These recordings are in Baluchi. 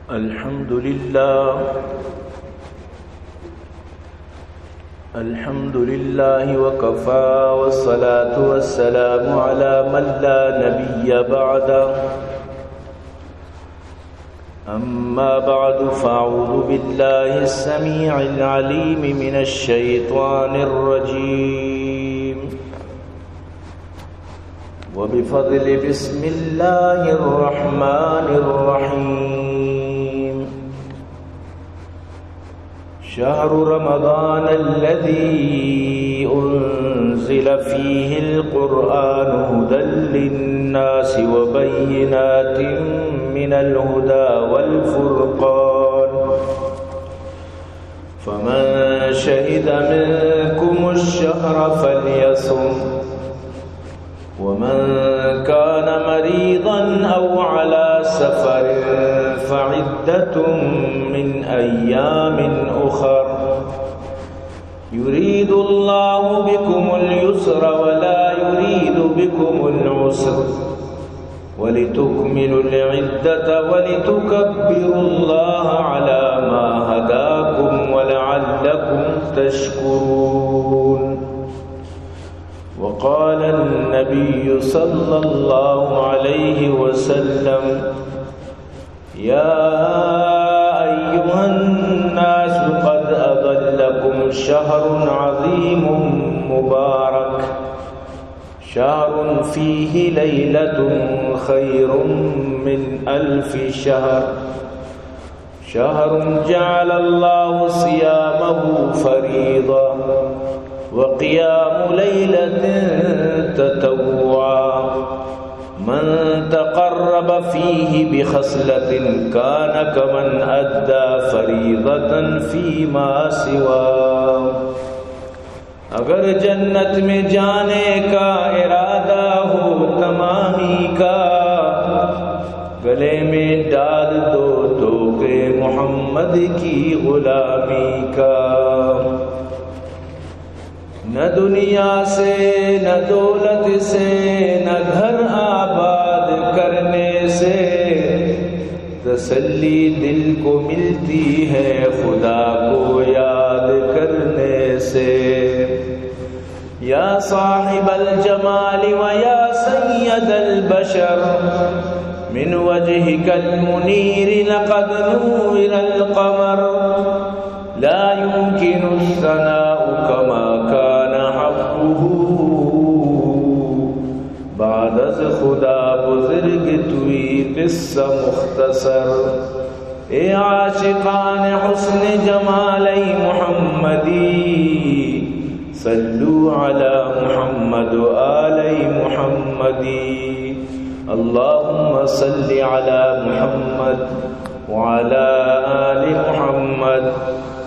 الحمد لله. الحمد لله وكفى، والصلاة والسلام على من لا نبي بعده. أما بعد، فأعوذ بالله السميع العليم من الشيطان الرجيم. وبفضل بسم الله الرحمن الرحيم. شهر رمضان الذي أنزل فيه القرآن هدى للناس وبينات من الهدى والفرقان، فمن شهد منكم الشهر فليصمه، ومن كان مريضا أو على سفر فعدة من أيام أخر، يريد الله بكم اليسر ولا يريد بكم العسر، ولتكملوا العدة ولتكبروا الله على ما هداكم ولعلكم تشكرون. وقال النبي صلى الله عليه وسلم: يا أيها الناس، قد أظلكم شهر عظيم مبارك، شهر فيه ليلة خير من ألف شهر، شهر جعل الله صيامه فريضة، وقيام ليلة تطوعا، من تقرب فيه بخصلة كان كمن أدى فريضة فيما سواه. اگر جنت میں جانے کا ارادہ ہو تمامی کا، گلے میں ڈال دو طوق محمد کی غلامی کا۔ نہ دنیا سے، نہ دولت سے، نہ گھر آباد کرنے سے، تسلی دل کو ملتی ہے خدا کو یاد کرنے سے۔ یا صاحب الجمال و یا سید البشر، من وجهك المنير لقد نور القمر، لا يمكن الثناء كما كان حقه، بعد از خدا بزرگ توئی قصہ مختصر۔ اے عاشقان حسن جمال محمدی، صلوا علی محمد و آل محمدی۔ اللهم صل على محمد وعلى آل محمد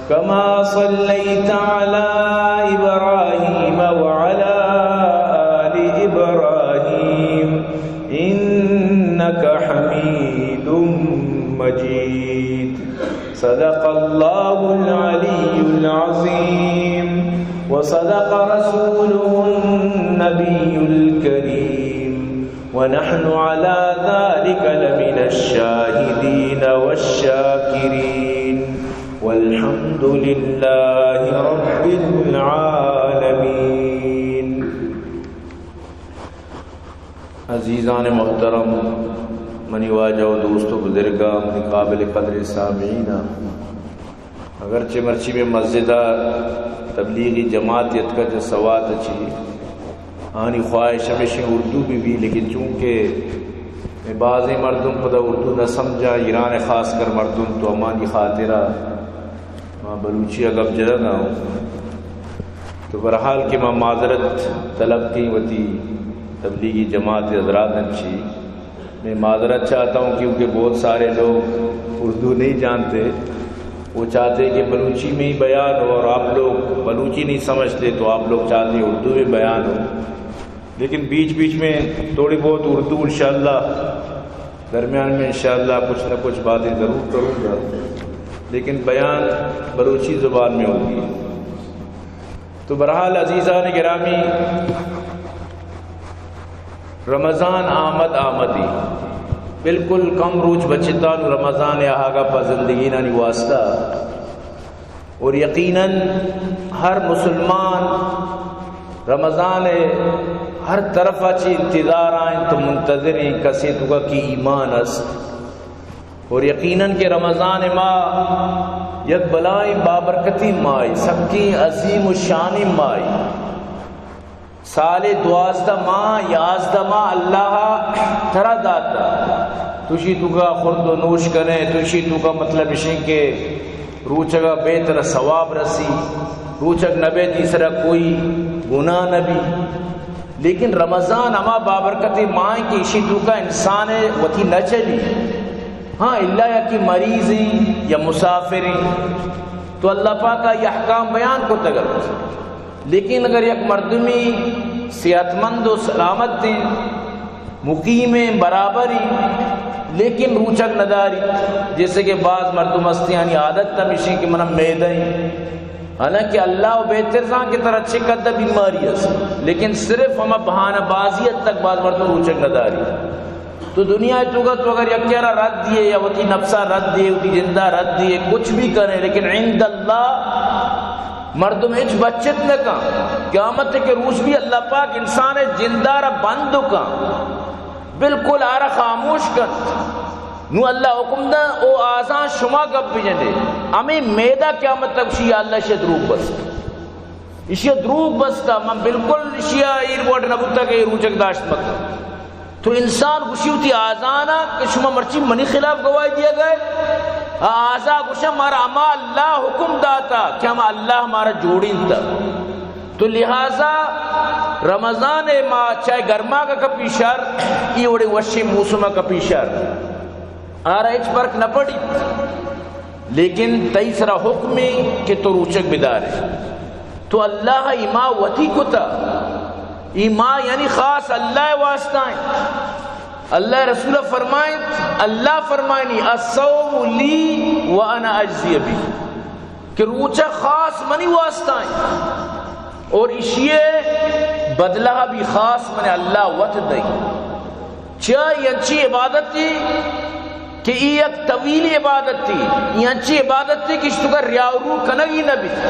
كما صليت على إبراهيم وعلى آل إبراهيم إنك حميد مجيد. صدق الله العلي العظيم وصدق رسوله النبي الكريم. ونحن على ذلك لمن الشاهدين والشاكرين، والحمد لله رب العالمين۔ عزیزان محترم، منی واجہ و دوست و بزرگاں، منی قابل قدر سامعیناں، اگرچہ مرچی مئے مسجد ءَ تبلیغی جماعت یتکہ چہ سوات ءَ چی، آنی خواہش ہمیشیں اردو بہ بی، لیکن چونکہ مئے بازیں مردم پدا اردو نہ سمجھا، ایران ءِ خاص کر مردم، تو ہمانی خاطرا ما بلوچی ءَ گپ جنگا اوں۔ تو بہرحال کہ ما معذرت طلب کیں وتی تبلیغی جماعت حضرات انچی۔ میں معذرت چاہتا ہوں کیونکہ بہت سارے لوگ اردو نہیں جانتے، وہ چاہتے کہ بلوچی میں ہی بیان ہو اور آپ لوگ بلوچی نہیں سمجھتے تو آپ لوگ چاہتے اردو میں بیان ہو، لیکن بیچ بیچ میں تھوڑی بہت اردو انشاءاللہ درمیان میں انشاءاللہ کچھ نہ کچھ باتیں ضرور کروں گا، لیکن بیان بلوچی زبان میں ہوگی۔ تو بہرحال عزیزان گرامی، رمضان آمد آمدی، بالکل کم روچ بچتا نوں رمضان ءِ آہگا پہ زندگینانی واسطہ۔ اور یقیناً ہر مسلمان رمضان ءِ ہر طرف ءَ چہ انتظار ءَ انت، منتظر انت، کسے توکا کہ ایمان است۔ اور یقیناً کہ رمضان ءِ ماہ یک بلائیں بابرکتیں ماہے، سکیں عظیم و شانیں ماہے۔ سال ءِ دوازدہ ماہ، یازدہ ماہ اللہ ءَ ترا داتا۔ تو اشی توکا خورد و نوش کنے، تو اشی توکا مطلب اشیں کہ روچگا بے ترا ثواب رسی، روچگ نہ بے تئی سرا کوئی گناہ نہ بی۔ لیکن رمضان ہما بابرکتیں ماہ کہ اشی توکا انسان وتی نہ چلی۔ ہاں، الا یا کہ مریض ہیں یا مسافر ہیں، تو اللہ پاک ءَ احکام بیان کتگ ات۔ لیکن اگر یک مردمی صحت مند و سلامت ہیں، مقیم ہیں، برابر ہیں، لیکن روچگ نداری، جیسے کہ بعض مردم ہستیں، یعنی عادت ہمیشیں کہ منا میدہ ہیں، حالانکہ اللہ و بہتر زان کہ ترا چہ قد بیماری است، لیکن صرف ہما بہانہ بازی حد تک بعض مردم روچگ نداری۔ تو دنیا ءِ توکا تو اگر یکے را رد دیے یا وتی نفسا رد دیے، وتی جندا رد دیے، کچھ بھی کرے، لیکن عند اللہ مردم ہچ بچت نہ کن۔ قیامت کے روچ بھی اللہ پاک انسان ءِ جندا را بند کن، بالکل آرا خاموش کن۔ نوں اللہ حکم دا، او آزان شما گپ بجنے۔ ہمیں میدہ قیامت تک شی اللہ شے دروگ بس۔ ایشی ءَ دروگ بستا، من بالکل ایشی ءَ ایر وڑ نہ بوتا کہ اے روچگ داشت مکن۔ تو انسان گوشی وتی آزانا کہ شما مرچی منی خلاف گواہی دیا گئے، آ آزا گوشا مارا ہما اللہ حکم داتا کہ ہما اللہ مارا جوڑینتا۔ تو لہذا رمضان ءِ ماہ چاہے گرماگ ءَ کپی شر، ای وڑے وشیں موسم ءَ کپی شر، آرا ہچ فرق نہ پڑی۔ لیکن تئی سرا حکمے کہ تو روچگ بدارے۔ تو اللہ ءَ ای ماہ وتی کتا۔ ای ماہ یعنی خاص اللہ ءِ واسطہ ہیں۔ اللہ ءِ رسول فرمائیں، اللہ فرمائنی، "الصوم لی وانا اجزی بہ"، کہ روچگ خاص منی واسطہ ہیں اور اشی ءِ بدلہ بھی خاص من اللہ وت دئی۔ چیا؟ ای انچی عبادتی کہ ای یک طویل عبادتی، ای انچی عبادتی کہ اشی توکا ریا و رو کنگی نہ بیت۔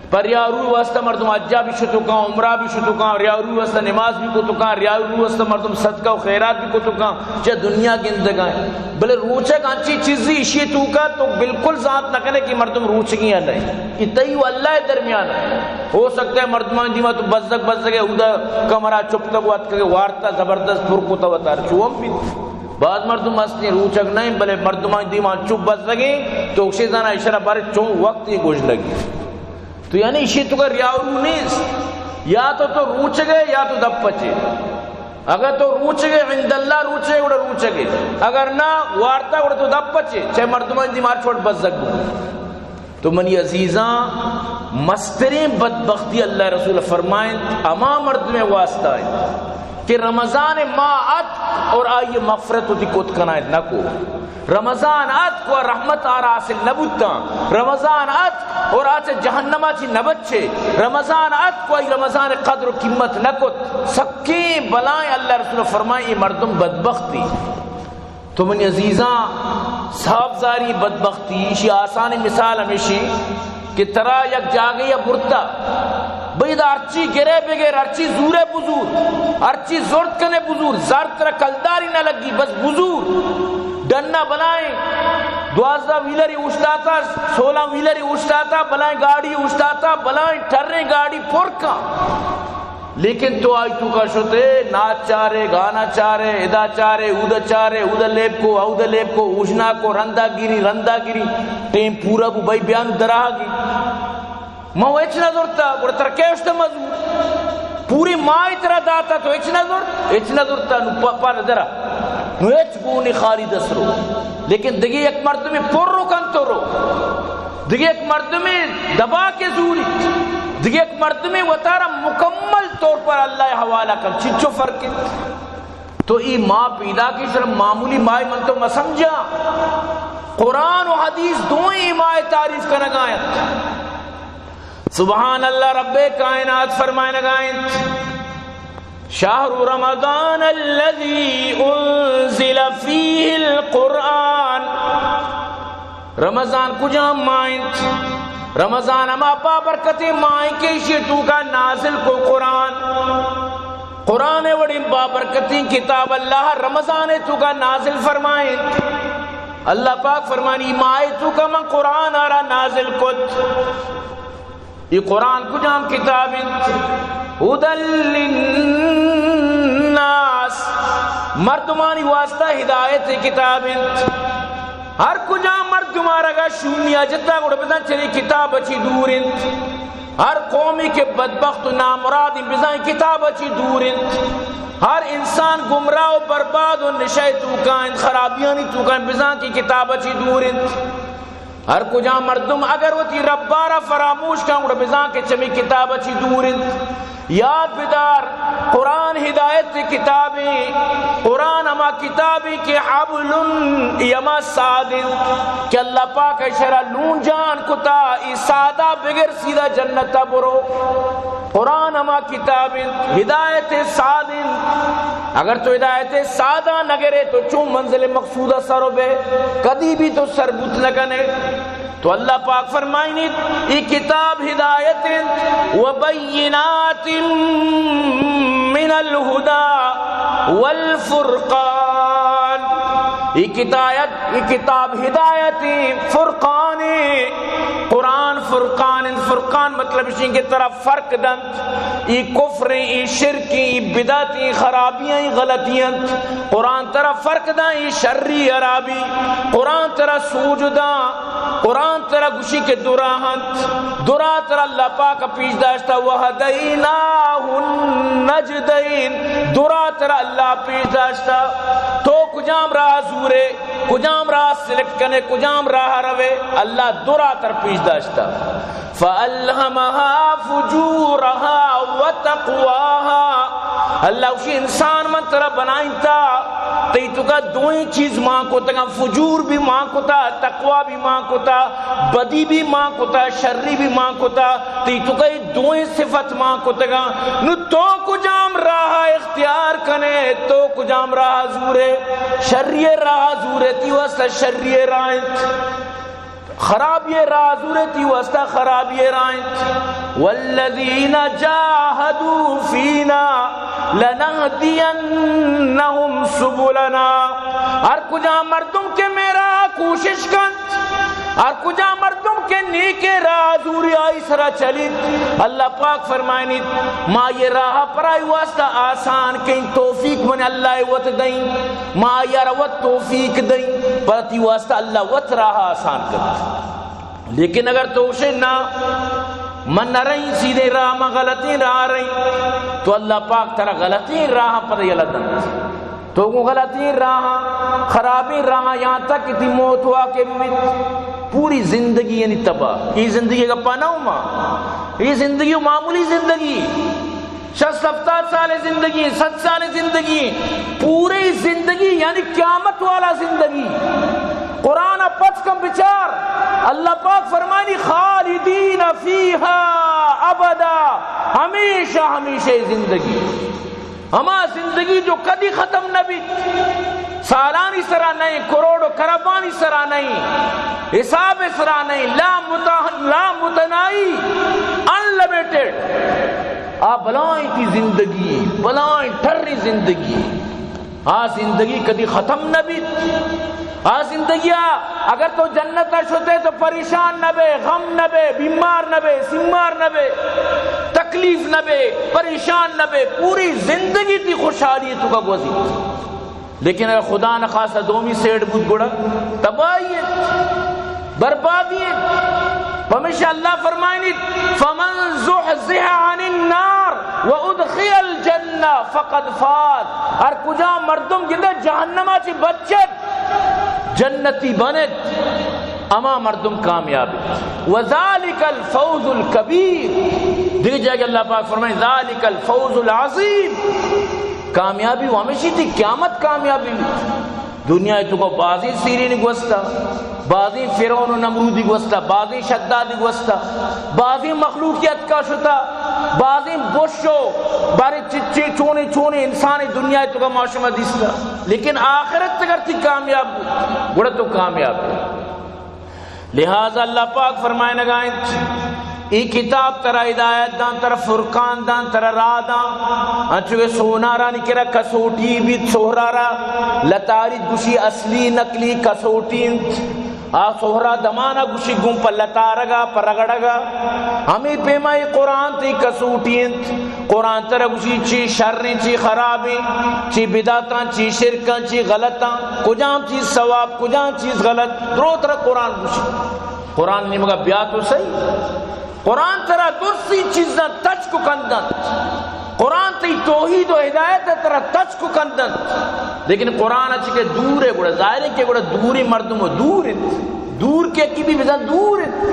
پر ریا و رو واسطہ مردم حجا بھی شتو کن، عمرہ بھی شتو کن، ریا و رو واسطہ نماز بھی کتو کن، ریا و رو واسطہ مردم صدقہ و خیرات بھی کتو کن، چہ دنیا گندگا ہیں۔ بلے روچگ انچی چیزی اشی توکا تو بالکل زانت نہ کنے کہ مردم روچگی یا نہیں۔ ای تئی و اللہ ءِ درمیان ہے۔ ہو سکتا ہے مردمان دیما تو بزگ بزگ ہے، اودا کمرہ چپتگ و اتکگ وارتا زبردست پر کتا وتار چو ہم بیت۔ بعض مردم ہستیں روچگ نہیں، بلے مردمان دیما چپ بزگیں تو اکشے زانا اشرا بارے چون وقت یہ گوش لگی۔ تو یعنی اشی توکا ریا و رو نیست۔ یا تو تو روچگے یا تو دپ پچے۔ اگر تو روچگے، عند اللہ روچے، گڑا روچگے۔ اگر نہ وارتا، گڑا تو دپ پچے۔ چہ مردمان دیما ہر چوٹ بزگ بو۔ تو منی عزیزاں، مستریں بدبختی اللہ رسول فرمائیں ہما مردم واسطہ ہے کہ رمضان ماہ ات اور آئی مغفرت وتی کت کنائت نہ کو۔ رمضان اتک و رحمت آرا حاصل نہ بوتاں۔ رمضان اتک اور آ چہ جہنما چی نہ بچے۔ رمضان اتک و آئی رمضان قدر و قیمت نہ کت۔ سکیں بلائیں اللہ رسول فرمائیں، اے مردم بدبختی۔ تو منی عزیزاں، صاحب زاری بدبختی، ایشی آسانی مثال ہمیشی کہ ترا یک جاگہے ء برتا، بھئی دا ہرچی گرے بگر، ہرچی زورے بزور، ہرچی زرت کنے بزور، زر ترا کلداری نہ لگی، بس بزور۔ ڈنا بلائیں دوازدہ ویلری اوشتاتا، سولہ ویلری اوشتاتا، بلائیں گاڑی اوشتاتا، بلائیں ٹریں گاڑی پر کن۔ لیکن تو آئی توکا شتے، ناچ چارے، گانا چارے، ادا چارے، اودا چارے، اودا لیب کو، اودا لیب کو، اوژنا کو، رندا گیری، رندا گیری، ٹیم پورا بو، بھئی بیانو دراہگی۔ ما ہچ نہ زرتا، گڑا ترا کئے اشتا مزور؟ پوری ماہ ترا داتا تو ہچ نہ زرت، ہچ نہ زرتا، نو پا، پا درا۔ نو ہچ گونی خالی دست رو۔ لیکن دگہ یک مردمے پر رو کن تو رو۔ دگہ یک مردمے دبا کے زوری۔ دگہ یک مردمے وتارا مکمل طور پر اللہ حوالہ کن۔ چنچو فرق ہے؟ تو ای ماہ پیدا کی صرف معمولی ماہ من تو مسمجھا۔ قرآن و حدیث دوئیں ای ماہ تعریف کنگا ہیں۔ سبحان اللہ، رب کائنات فرمائنگا انت، شهر رمضان الذي أنزل فيه القرآن۔ رمضان کجام ماہ انت؟ رمضان ہما بابرکتیں ماہ انت کہ ایشی توکا نازل کو قرآن۔ قرآن وڑیں بابرکتیں کتاب اللہ رمضان توکا نازل فرمائنت۔ اللہ پاک فرمانی، ماہ توکا من قرآن آرا نازل کت۔ اے قرآن کجام کتاب انت؟ هدى للناس، مردمانی واسطہ ہدایت کتاب انت۔ ہر کجام مردم آرگا شومیا جتا گڑا بزاں چرے کتاب چی دور انت۔ ہر قومی کہ بدبخت و نامراد انت، بزاں کتاب چی دور انت۔ ہر انسان گمراہ و برباد و نشہ توکا انت، خرابیانی توکا انت، بزاں کہ کتاب چی دور انت۔ ہر کجام مردم اگر وتی ربارا فراموش کن گڑا بزاں کہ چمی کتاب چی دور انت۔ یاد بدار، قرآن ہدایت کتابیں، قرآن ہما کتابیں کہ حبل، ای ہما ساد انت کہ اللہ پاک اشرا لون جان کتا، ای سادا بگر سیدھا جنتا برو۔ قرآن ہما کتاب انت، ہدایت ساد انت۔ اگر تو ہدایت سادا نگرے تو چون منزل مقصودا سر بے؟ کدی بھی تو سر بوت نکنے۔ تو اللہ پاک فرمائنیت، ای کتاب ہدایت انت، وبینات من الہدی والفرقان۔ ای کتاب، ای کتاب ہدایت، فرقان، قرآن فرقان، فرقان مطلب اشیں کہ ترا فرق دنت، ای کفر، ای شرک، ای بدعت، ای خرابی، ای غلطی انت۔ قرآن ترا فرق دنت، ای شری خرابی۔ قرآن ترا سوج دنت۔ قرآن ترا گوشی کہ دو راہ انت، دو راہ ترا اللہ پاک پیش داشتا، وہدیناہ النجدین، دو راہ ترا اللہ پیش داشتا۔ تو کجام راہ زورے، کجام راہ سلیکٹ کنے، کجام راہ روے، اللہ دو راہ ترا پیش داشتا۔ فألهمها فجورها وتقواها۔ اللہ گوشی، انسان من ترا بنائینتا، تئی توکا دوئیں چیز مان کتگاں، فجور بھی مان کتا، تقوا بھی مان کتا، بدی بھی مان کتا، شری بھی مان کتا، تئی توکا اے دوئیں صفت مان کتگاں۔ نو تو کجام راہ اختیار کنے، تو کجام راہ زورے؟ شری راہ زورے، تئی واسطہ شری راہ انت۔ خرابی راہ زورے، تئی واسطہ خرابی راہ انت۔ والذین جاہدوا فینا لنہدینہم سبلنا۔ ہر کجام مردم کہ مئے راہ کوشش کنت، ہر کجام مردم کہ نیکیں راہ زوری آئی سرا چلیت، اللہ پاک فرمائنیت، ما یہ راہ پرائی واسطہ آسان کئیں، توفیق من اللہ وت دئیں۔ ما آئی ء را وت توفیق دئیں، پدا تئی واسطہ اللہ وت راہ آسان کنت۔ لیکن اگر تو گوشے، نا، من نہ رئیں سیدھیں راہ، من غلطیں راہ رئیں، تو اللہ پاک ترا غلطیں راہ پدا یلہ دنت۔ تو گوں غلطیں راہ، خرابیں راہ، یہاں تک کہ تئی موت واقع بیت، پوری زندگی یعنی تباہ۔ یہ زندگی گپا نہ ہوں ما، یہ زندگی معمولی زندگی۔ شست ہفتاد سال زندگی، صد سال زندگی، پوری زندگی یعنی قیامت والا زندگی۔ قرآن ء پچ کن بچار، اللہ پاک فرمانی، خالدین فیہا ابدا، ہمیشہ ہمیشہ زندگی۔ ہما زندگی جو کدی ختم نہ بیت، سالانی سرا نہیں، کروڑ و کربانی سرا نہیں، حساب سرا نہیں، لا متہ-، لا متناہی، انلمیٹڈ۔ آ بلائیں تئی زندگی، بلائیں ٹری زندگی۔ آ زندگی کدی ختم نہ بیت۔ آ زندگی ء اگر تو جنت ء شتے تو پریشان نہ بے، غم نہ بے، بیمار نہ بے، سیمار نہ بے، تکلیف نہ بے، پریشان نہ بے، پوری زندگی تئی خوشحالی توکا گوزی۔ لیکن اگر خدا نخواستہ دومی سیڈ بوت گڑا تباہی انت، بربادی انت۔ پمیشا اللہ فرمائنیت، فمن زحزح عن النار وادخل الجنہ فقد فاز۔ ہر کجا مردم گندے جہنما چی بچت، جنتی بنت، ہما مردم کامیاب انت۔ وذالک الفوز الکبیر۔ دیگہ جاگہ اللہ پاک فرمائے، ذالک الفوز العظیم۔ کامیابی و ہمیشی تئی قیامت کامیابی بیت۔ دنیا ء توکا بازیں سیرین گوستا، بازیں فرعون و نمرودی گوستا، بازیں شدادی گوستا، بازیں مخلوقی اتکا شتا، بازیں بش و بارے چچے چونے چونے انسان دنیا تو کا ما شما دیستا، لیکن آخرت اگر تی کامیاب بوت، گڑا تو کامیاب بے۔ لہذا اللہ پاک فرمائنگا انت، ای کتاب ترا ہدایت دان، ترا فرقان دان، ترا راہ دان، انچو کہ سونارانی کرا کسوٹی بیت، سہرا را لتاری گوشی اصلی نقلی کسوٹی انت۔ آ سہرا دمانا گوشی گوں پہ لتارگا، پہ رگڑگا۔ ہمے پیما اے قرآن تئی کسوٹی انت۔ قرآن ترا گوشی چی شریں، چی خرابیں، چی بدعتاں، چی شرکاں، چی غلطاں، کجام چیز ثواب، کجام چیز غلط، درو ترا قرآن گوشی۔ قرآن نیمگا بیا تو سہی۔ قرآن ترا درستی چیزاں تچک کندنت۔ قرآن تئی توحید و ہدایت ترا تچک کندنت۔ لیکن قرآن چی کہ دور ہے، گڑا ظاہر ہے کہ گڑا دوری مردم و دور انت۔ دور کے کی بھی بزن دور انت۔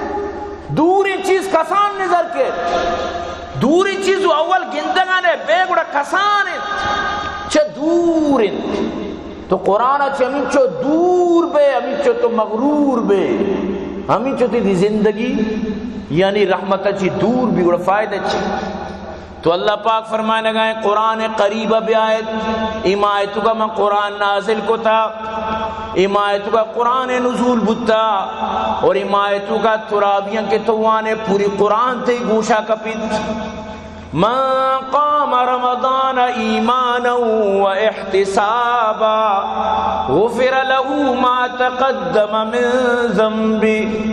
دوریں چیز کسان نظر کے۔ دوریں چیز و اول گندگانے بے گڑا کسان انت۔ چہ دور انت۔ تو قرآن چہ ہمینچو دور بے، ہمینچو تو مغرور بے، ہمینچو تئی زندگی یعنی رحمت چی دور بی، گڑا فائدہ چی؟ تو اللہ پاک فرمائنگا ایں، قرآن قریب بیایت، اے ماہ توکا من قرآن نازل کتا، اے ماہ توکا قرآن نزول بوتا، اور اے ماہ توکا تراویحاں کہ تو وانے پوری قرآن تئی گوشا کپیت۔ من قام رمضان ایمانا و احتسابا غفر له ما تقدم من ذنبه۔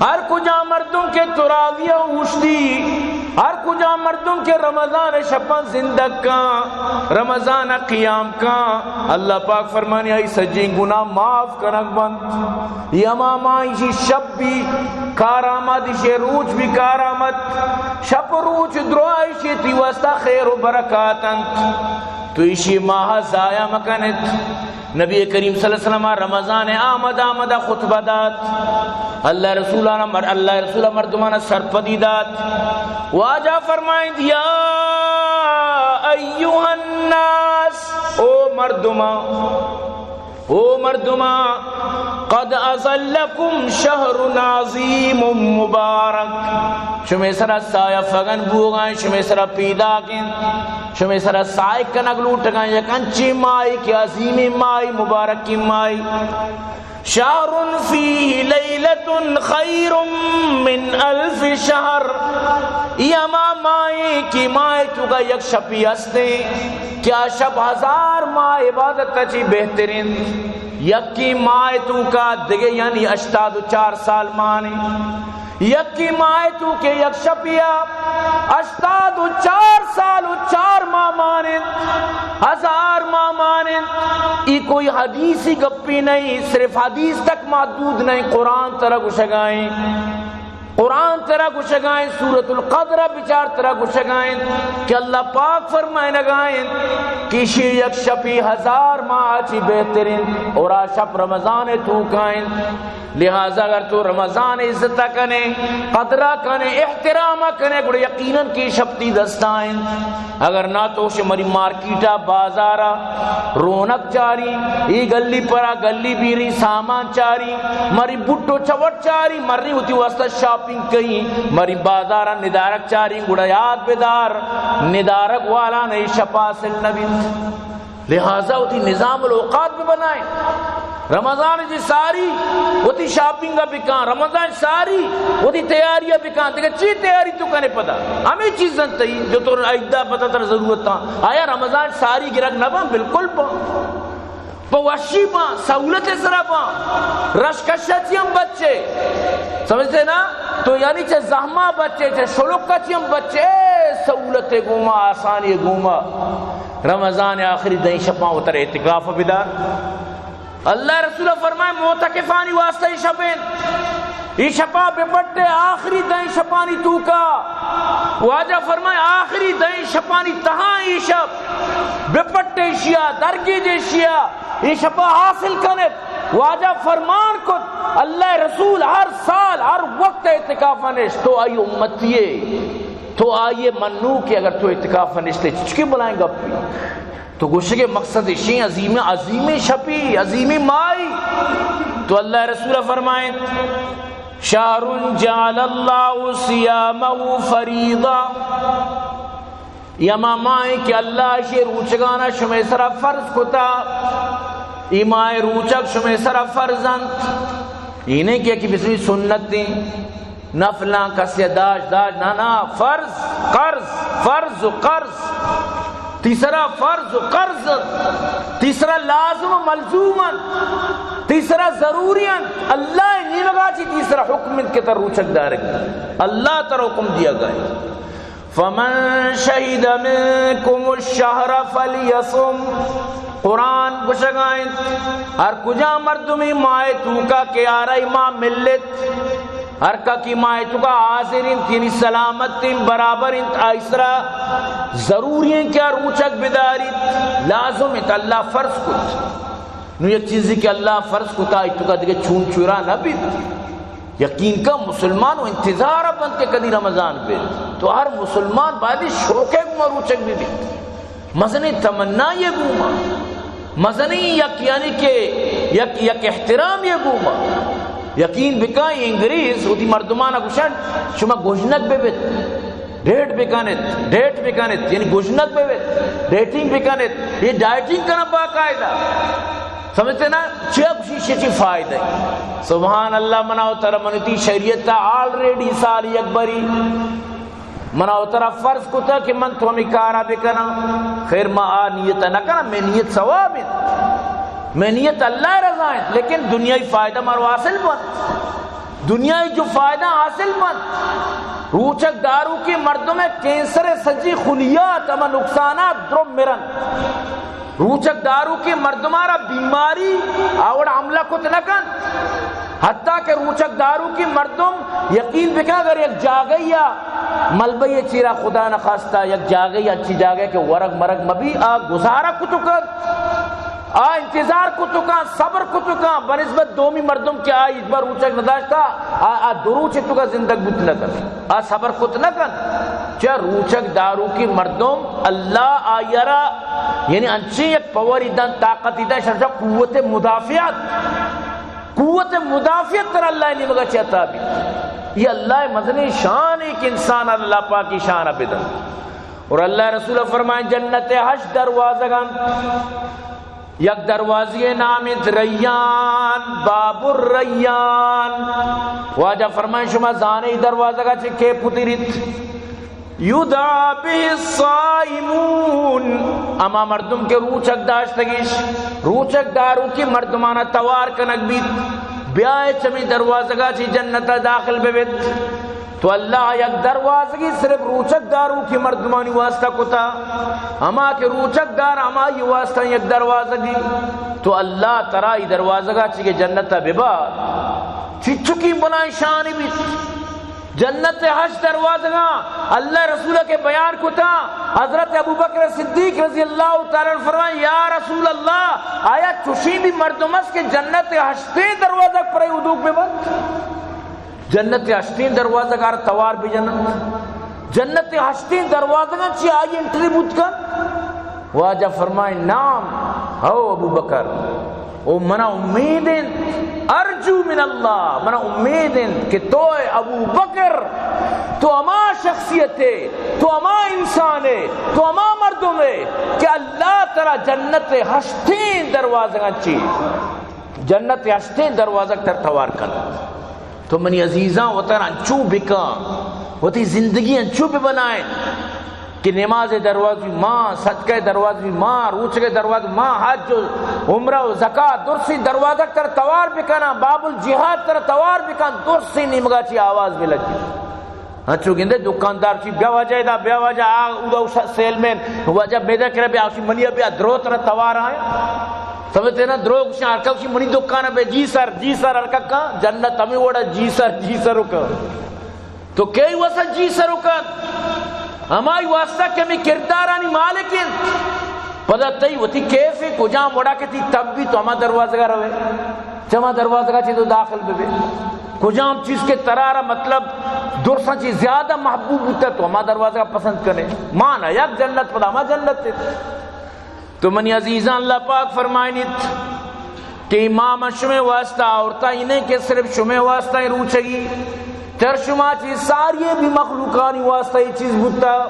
ہر کجا مردم کہ تراویح اوشتی، ہر کجا مردم کہ رمضان شپاں زندگ کاں، رمضان قیام کاں، اللہ پاک فرمانی آئی سجیں گناہ معاف کنگ بنت۔ یہ ہما ماہ ایشی شپ بھی کارآمد، ایشی روچ بھی کارآمد، شپ و روچ درو ایشی تی واسطہ خیر و برکات انت۔ تو ایشی ماہ ضائع مکنت۔ نبی کریم صلی اللہ علیہ وسلم رمضان آمد آمد خطبہ دات۔ اللہ رسولان مر-، اللہ رسول مردمان سرپدی دات۔ واجہ فرمائیں، یا ایھا الناس، او مردمان، او مردمان، قد اظلکم شہر عظیم مبارک، شمے سرا سایہ فگن بوگائیں، شمے سرا پیداک انت، شمے سرا سائے کنگ لوٹگائیں، یک انچیں ماہی کہ عظیمیں ماہی، مبارکیں ماہی۔ شہر فیہ لیلۃ خیر من الف شہر، ای ہما ماہی کہ ماہ توکا یک شپی ہستیں کہ آ شپ ہزار ماہ عبادت چی بہترین۔ یکی ماہ توکا دگہ یعنی ہشتاد و چار سال مانے۔ یکی ماہ توکے یک شپیا ہشتاد و چار سال و چار ماہ مانند، ہزار ماہ مانند۔ ای کوئی حدیثی گپی نہیں، صرف حدیث تک محدود نہیں، قرآن ترا گشگائیں۔ قرآن ترا گشگائیں، سورۃ القدر بچار ترا گشگائیں کہ اللہ پاک فرمائنگائیں کہ شی یک شپی ہزار ماہ چی بہترین اور آ شپ رمضان توکائیں۔ لہذا اگر تو رمضان عزت کنے، قدرہ کنے، احترام کنے، گڑا یقیناً کہ شپ تی دستائیں۔ اگر نہ تو شے مری مارکیٹا، بازارا رونق چاری، ای گلی پرا گلی بیری سامان چاری، مری بٹو چوٹ چاری، مری ہوتی واسطہ شاپنگ کئی، مری بازارا ندارک چاری، گڑا یاد بدار، ندارک والا نہیں شپا حاصل نبی۔ لہذا وتی نظام الاوقات بہ بنائیں۔ رمضان چی ساری وتی شاپنگ بکاں، رمضان ساری وتی تیاری بکاں۔ دیگہ چی تیاری تو کنے پدا؟ ہمیں چیزاں تئی جو تو عیدہ پدا تر ضرورت ہاں۔ آیا رمضان ساری گرگ نہ باں؟ بالکل باں۔ پہ وشی باں، سہولت سرا باں۔ رش کشا چی ہم بچے۔ سمجھتے نا؟ تو یعنی چہ زحمہ بچے، چہ شلوکا چی ہم بچے، سہولت گوما، آسانی گوما۔ رمضان آخری دہیں شپاں وتر اعتکاف بدار۔ اللہ رسول فرمائے، معتکفانی واسطہ ای شپ انت۔ ای شپا بپٹے آخری دہیں شپانی توکا۔ واجہ فرمائے، آخری دہیں شپانی تہا ای شپ بپٹے اشیا، درگیج اشیا، ای شپا حاصل کنت۔ واجہ فرمان کت، اللہ رسول ہر سال، ہر وقت اعتکاف نشت، تو آئی امتی ئے۔ تو آئی ء منوک ئے، اگر تو اعتکاف ء نشتے، چچکے بلائیں گپے۔ تو گوشگے مقصد اشیں عظیم، عظیمیں شپی، عظیمیں ماہی۔ تو اللہ رسول فرمائیں، شهر جعل الله صيامه فريضة، اے ہما ماہ ایں کہ اللہ اشی روچگانا شمئے سرا فرض کتا، اے ماہ روچگ شمئے سرا فرض انت۔ اے نہ کہ یکے بزوری سنت ایں، نفلاں کسے داشت داشت، نہ نہ، فرض، قرض، فرض و قرض۔ تئی سرا فرض و قرض انت، تئی سرا لازم و ملزوم انت، تئی سرا ضروری انت۔ اللہ نیمگا چی تئی سرا حکم انت کہ ترا روچگ دارگ۔ اللہ ترا حکم دیگا انت۔ فمن شهد منكم الشهر فليصم۔ قرآن گوشگا انت، ہر کجا مردمی ماہ توکا کہ آرا ماہ ملت، ہر کا کہ ماہ توکا حاضر انت، یعنی سلامت انت، برابر انت، آئی سرا ضروری انت کہ آ روچگ بداریت، لازم انت، اللہ فرض کت۔ نو یک چیزے کہ اللہ فرض کتا، آئی توکا دگہ چون چورا نہ بیت۔ یقین کن مسلمان و انتظار بنت کہ کدی رمضان بیت۔ تو ہر مسلمان باید شوق گوما روچگ ببیت۔ مزنیں تمنائے گوما، مزنیں یک، یعنی کہ یک، یک احترامے گوما۔ یقین بکن انگریز وتی مردمانا گوشن، شما گژنگ ببیت، ڈیٹ بکنیت، ڈیٹ بکنیت، یعنی گژنگ ببیت، ڈیٹنگ بکنیت، اے ڈائٹنگ کنن باقاعدہ۔ سمجھتے نا؟ چیا گوشی، شی چی فائدہ ایں؟ سبحان اللہ، منا و ترا منی تئی شریعت آلریڈی سال یک بری منا و ترا فرض کتا کہ من تو ہمے کارا بکناں۔ خیر، ما آ نیت نہ کناں، مئے نیت ثواب انت، مئے نیت اللہ رضا انت، لیکن دنیائی فائدہ مارو حاصل بنت، دنیائی جو فائدہ حاصل بنت۔ روچگ داروکیں مردم کینسر سجی خلیات، ہما نقصانات درو مرنت۔ روچگ داروکیں مردمارا بیماری آوڑ حملہ کت نہ کنت۔ حتیٰ کہ روچگ داروکیں مردم یقین بکن، اگر یک جاگہے یا ملبہ چیرا خدا نخواستہ یک جاگہے، انچی جاگہے کہ ورگ مرگ مبی، آ گزارہ کت کنت، آ انتظار کت کنت، صبر کت کنت، بنسبت دومی مردم کہ آ ہچبر روچگ نداشتہ، آ، آ دو روچ توکا زندگ بوت نہ کنت، آ صبر کت نہ کنت۔ چہ روچگ داروکیں مردم اللہ آئیارا یعنی انچیں یک پاوری دنت، طاقتی دنت، شرشا قوت مدافعت، قوت مدافعت ترا اللہ نیمگا چہ عطا بیت۔ اے اللہ مزنیں شانے کہ انسانا اللہ پاک اے شانا بدنت۔ اور اللہ رسول فرمائیں، جنت ہشت دروازگ انت، یک دروازگے نام انت ریان، باب الریان۔ واجہ فرمائیں، شما زانے اے دروازگا چہ کئے پتریت؟ یدعا به الصائمون، ہما مردم کہ روچگ داشتگش، روچگ داروکیں مردمانا توار کنگ بیت، بیائے چمی دروازگا چی جنتا داخل ببیت۔ تو اللہ یک دروازگی صرف روچگ داروکیں مردمانی واسطہ کتا، ہما کہ روچگ دار ہمائی واسطہ یک دروازگی۔ تو اللہ ترا اے دروازگا چی کہ جنتا ببا، چچکیں بلائیں شانی بیت۔ جنت ہشت دروازگاں اللہ رسول کہ بیان کتا، حضرت ابوبکر صدیق رضی اللہ تعالی عنہ فرمائیں، یا رسول اللہ، آیا چشیں بھی مردم است کہ جنت ہشتیں دروازگ پر ادوک بہ بنت؟ جنت ہشتیں دروازگار توار بجنت؟ جنت ہشتیں دروازگاں چی آئی انٹری بوت کنت؟ واجہ فرمائیں، نعم، ہو ابو بکر، او منا امید انت، ارجو من اللہ، منا امید انت کہ تو اے ابو بکر، تو ہما شخصیت ئے، تو ہما انسان ئے، تو ہما مردم ئے کہ اللہ ترا جنت ہشتیں دروازگاں چی، جنت ہشتیں دروازگ تر توار کنت۔ تو منی عزیزاں، وتارا انچو بکن، وتی زندگی انچو ببنائیں کہ نماز دروازگ ما، صدقہ دروازگ ما، روچگ دروازگ ما، حج و عمرہ و زکات، درسیں دروازگ تر توار بکناں، باب الجہاد تر توار بکن، درسیں نیمگا چی آواز بلگی۔ انچو گندے دکاندار چی، بیا واجہ ادا، بیا واجہ، آ، اودا س-، سیل مین، واجہ میدہ کرا بیا، چی منی بیا، درو تر توار آئے۔ سمجھتے نا، درو گوشاں، ہر کس منی دکان پہ، جی سر، جی سر، ہر کس کا جنت ہمیں وڑا، جی سر، جی سر کا۔ تو کئی واسطہ جی سر کن؟ ہمائی واسطہ کہ ہمیں کردارانی مالک انت۔ پدا تئی وتی کیف کجام وڑا کہ تئی تب بھی تو ہما دروازگا روے، چہ ہما دروازگا چی تو داخل ببے۔ کجام چیز کہ ترارا مطلب درساں چی زیادہ محبوب بوتا تو ہما دروازگا پسند کنے۔ مانا یک جنت پدا ہما جنت انت۔ تو منی عزیزاں، اللہ پاک فرمائنیت، کہ امام شمے واسطہ آورتا، ہی نہیں کہ صرف شمے واسطہ ہی روچگی، تر شما چی ساری بھی مخلوقانی واسطہ یہ چیز بوتا۔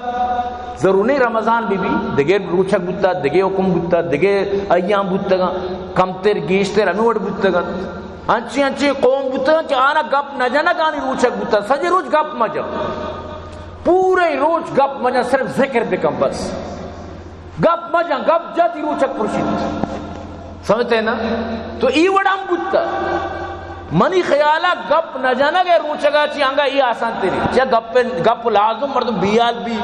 ضرور نہیں رمضان بھی بھی، دگے روچگ بوتا، دگے حکم بوتا، دگے ایام بوتگا، کمتر گیشتر ہمیں وڑ بوتگا۔ انچی انچی قوم بوتگا کہ آنا گپ نہ جنگانی روچگ بوتا، سجے روچ گپ مجا، پورے روچ گپ مجا، صرف ذکر بکن بس۔ گپ مجن، گپ جتی روچگ پرشیت۔ سمجھتے نا؟ تو ای وڑ ہم بوتا۔ منی خیالا گپ نہ جنگ ہے روچگا چی انگا ای آسان تری۔ چا گپ، گپ لازم مردم بیال بھی۔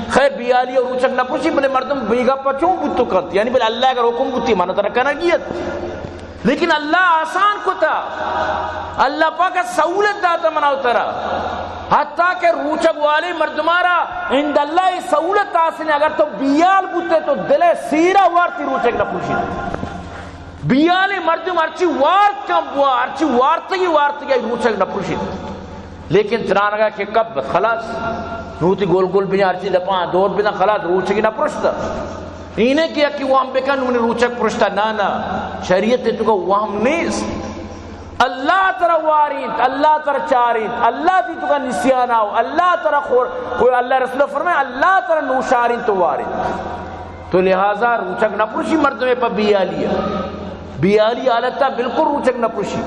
خیر بیالی اور روچگ نہ پرشی، بلے مردم بی گپ چون بوتو کنت؟ یعنی بلے اللہ اگر حکم بوتی، من ترا کنگیت۔ لیکن اللہ آسان کتا، اللہ پاک سہولت داتا منا و ترا۔ حتیٰ کہ روچگ والے مردمارا عند اللہ یہ سہولت حاصل ہے، اگر تو بیال بوتے تو دل سیرا وارتی روچگ نہ پوشی۔ بیال مردم ہرچی وارت کم بوا، ہرچی وارتگی وارتگی روچگ نہ پوشی۔ لیکن ترانگا کہ کب خلاص، نوتی گول گول بجا، ہرچی دپا دور بجا، خلاص روچگی نہ پرشتا۔ اینه کہ یکی وہم بکن، نونی روچگ پرشتا، نا، نا، شریعت تو کا وہم نیست۔ اللہ ترا وارینت، اللہ ترا چارینت، اللہ تی تو کا نسیان آو، اللہ ترا خور، خور، اللہ رسول فرمائے، اللہ ترا نوشارینت تو وارینت۔ تو لہذا روچگ نہ پرشی مردمے پا بیالی ہے۔ بیالی حالتا بالکل روچگ نہ پرشی۔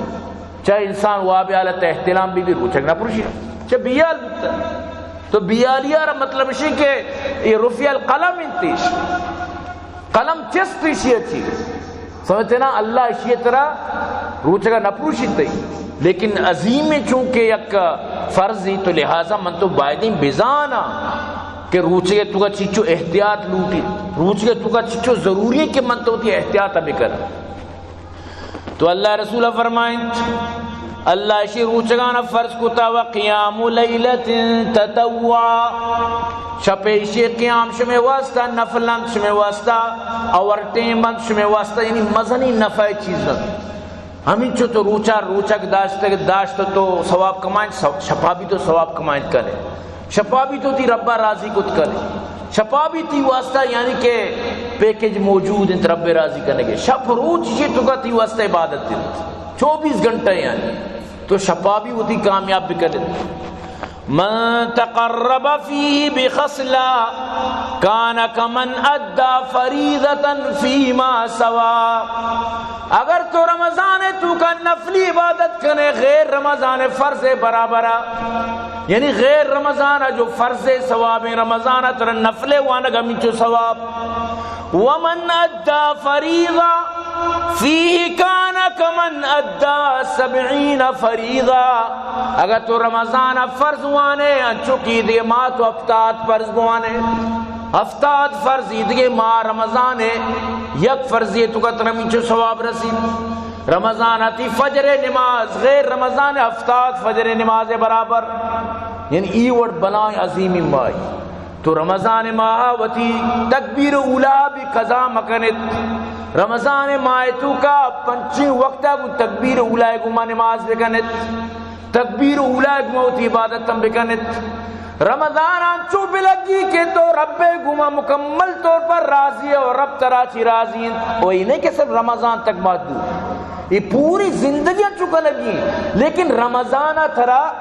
چاہے انسان واب حالت احتلام بھی، بھی روچگ نہ پرشی۔ چاہے بیال بیتا۔ تو بیالی آرا مطلب شی کہ یہ رفع القلم انتش۔ قلم چست ایشی اچی۔ سمجھتے نا؟ اللہ ایشی ترا روچگا نہ پروشی تئی۔ لیکن عظیم چونکہ یک فرض ہی تو لہذا من تو بایدیں بزانا کہ روچگے تو کا چیچو احتیاط لوٹی۔ روچگے تو کا چیچو ضروری ہے کہ من تو تی احتیاط بکر۔ تو اللہ رسول فرمائنت، اللہ اشی روچگان فرض کتا و قیام لیلت تطوعا، شپ اشی قیام شمے واسطہ نفل انت، شمے واسطہ اور ٹیم انت، شمے واسطہ یعنی مزنی نفع چیز انت۔ ہمینچو تو روچا روچگ داشت، داشت تو ثواب کمائیں، شپا بھی تو ثواب کمائیں کنے۔ شپا بھی تو تی ربا راضی کت کنے۔ شپا بھی تی واسطہ یعنی کہ پیکج موجود انت رب راضی کنگے۔ شپ روچ چی تو کا تی واسطہ عبادت انت۔ چوبیس گھنٹہ یعنی۔ تو شپا بھی وتی کامیاب بکنے۔ من تقرب فيه بخصلة كان كمن أدى فريضة فيما سوى۔ اگر تو رمضان تو کا نفلی عبادت کنے غیر رمضان فرض برابر، یعنی غیر رمضان جو فرض ثواب، رمضان تر نفل وانگ ہمینچو ثواب۔ ومن أدى فريضة فيه كان كمن أدى سبعين فريضة۔ اگر تو رمضان فرض وانے، انچو کہ دیگہ ماہ تو ہفتاد فرض بوانے، ہفتاد فرض دیگہ ماہ رمضان ہے، یک فرضی تو کا ترمینچو ثواب رسی۔ رمضان تی فجر نماز، غیر رمضان ہفتاد فجر نماز برابر، یعنی ای وڑ بلائیں عظیمی ماہی۔ تو رمضان ماہ وتی تکبیر اولا بھی قضا مکنت۔ رمضان ماہ تو کا پنچیں وقتا گو تکبیر اولا گما نماز بکنت، تکبیر اولا گما وتی عبادت ہم بکنت۔ رمضان انچو بلگی کہ تو رب گما مکمل طور پر راضی ہے اور رب ترا چی راضی انت۔ و یہ نہیں کہ صرف رمضان تک محدود، یہ پوری زندگی انچو کنگی، لیکن رمضان ترا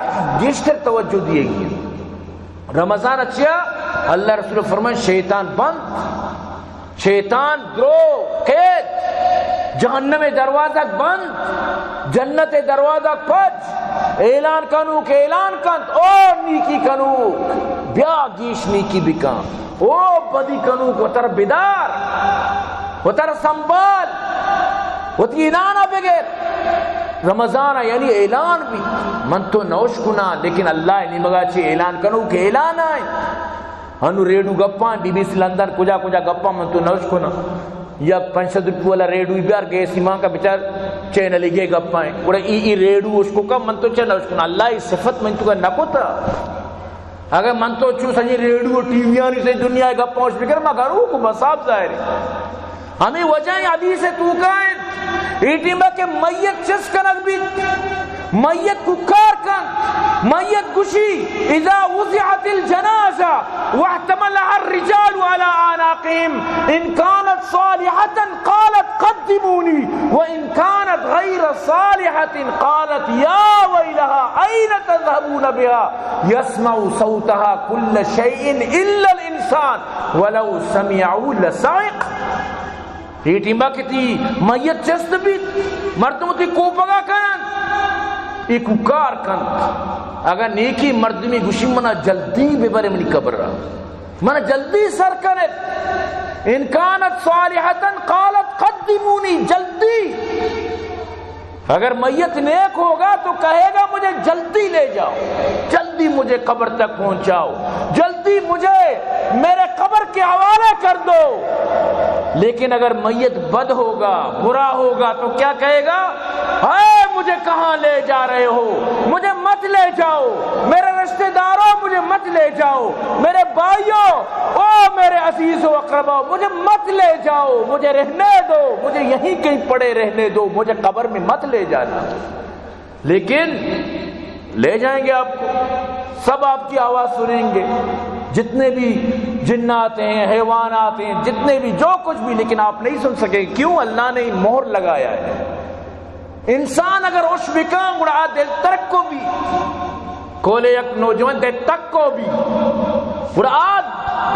گیشتر توجہ دیے گی۔ رمضان چیا؟ اللہ رسول فرمائے، شیطان بند، شیطان درو قید، جہنم دروازہ بند، جنت دروازہ پچ، اعلان کنوک اعلان کنت، او نیکی کنوک، بیا گیش نیکی بکن، او بدی کنوک وتر بدار، وتر سنبھال، وتی انانا بگر۔ رمضان یعنی اعلان بھی، من تو نوش کنا، لیکن اللہ نیمگا چی اعلان کنوک اعلان آئے۔ ہنو ریڈو گپاں، بی بی سی لندن، کجا کجا گپاں من تو نوش کنا۔ یک پنچ سد روپی والا ریڈو بیار، گیس ایمان کا بچار، چینل گے گپاں۔ گڑا ای، ای ریڈو اشکو کا من تو چہ نوش کنا۔ اللہ ای صفت من تو کا نکوتا۔ اگر من تو چو سجی ریڈو و ٹی وی آنی سے دنیا گپاں اش بکر، ما گھرو کو بساب ظاہر ہے۔ ہمیں وجہ حدیث توکا انت۔ اے ٹیما کہ میت چست کنگ بیت، میت کوکار کنت، میت گشی، اذا وضعت الجنازة واحتملها الرجال على أعناقهم، إن كانت صالحة قالت قدموني وإن كانت غير صالحة قالت يا ويلها أين تذهبون بها يسمع صوتها كل شيء إلا الإنسان ولو سمعوا لصعق. اے ٹیما کہ تئی میت چست بیت، مردم تئی کوپگا کننت، اے کوکار کنت. اگاں نیکیں مردمے گوشی، منا جلدی ببرے منی قبرا، منا جلدی سر کنت. إن كانت صالحة قالت قدموني، جلدی. اگر میت نیک ہوگا تو کہے گا، مجھے جلدی لے جاؤ، جلدی مجھے قبر تک پہنچاؤ، جلدی مجھے میرے قبر کے حوالے کر دو. لیکن اگر میت بد ہوگا، برا ہوگا، تو کیا کہے گا؟ ہائے، مجھے کہاں لے جا رہے ہو؟ مجھے مت لے جاؤ. میرے رشتہ داروں، مجھے مت لے جاؤ. میرے بھائیوں، او میرے عزیز و اقربا، مجھے مت لے جاؤ، مجھے رہنے دو، مجھے یہیں کہیں پڑے رہنے دو، مجھے قبر میں مت لے جانا. لیکن لے جائیں گے آپ کو، سب آپ کی آواز سنیں گے، جتنے بھی جنات ہیں، حیوانات ہیں، جتنے بھی، جو کچھ بھی، لیکن آپ نہیں سن سکیں. کیوں؟ اللہ نے مہر لگایا ہے. انسان اگر اش بکاں، گڑا آ دل ترک کو بھی، کولے یک نوجوان دل ترک کو بھی، گڑا آ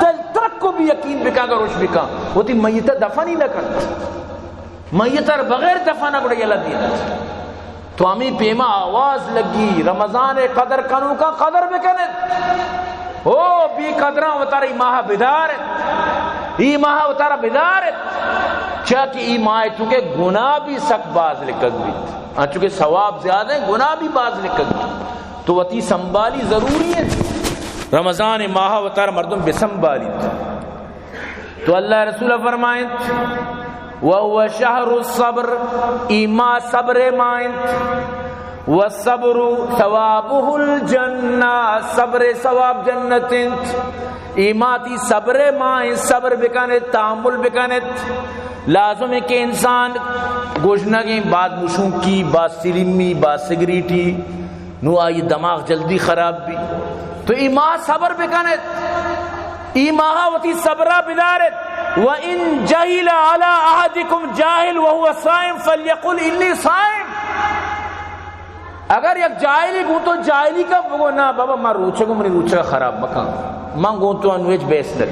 دل ترک کو بھی یقین بکاں، اگر اش بکاں، وتی میت دفن ہی نہ کنت. میت ءَ بغیر دفن ءَ گڑا یلہ دینت. تو ہمے پیما آواز لگی، رمضان ءِ قدر کنوکاں قدر بکنت. او بے قدراں، وتارا اے ماہ بدار ات، اے ماہ وتارا بدار ات. چیا کہ اے ماہ چونکہ گناہ بھی سک باز لکگ بیت، انچو کہ ثواب زیادہ ہیں، گناہ بھی باز لکگ بیت. تو وتی سنبھالی ضروری ہے. رمضان ماہ وتارا مردم بسنبھالیت. تو اللہ رسول فرمائنت، وهو شهر الصبر، اے ماہ صبر ماہ انت، والصبر ثوابه الجنة، صبر ثواب جنت انت. اے ماہ تئی صبر ماہ انت، صبر بکنت، تحمل بکنت. لازم ہے کہ انسان گژنگیں، بعد مشوکی، بعد سلیمی، بعد سگریٹی، نوں آئی دماغ جلدی خراب بی. تو اے ماہ صبر بکنت، اے ماہ وتی صبرا بدارت. وإن جهل على أحدكم جاهل وهو صائم فليقل إني صائم. اگر یک جاہلے گوں تو جاہلی کن، بگو، نا بابا، من روچگوں، منی روچگ خراب مکن، من گوں تو انوں ہچ بحث نہ.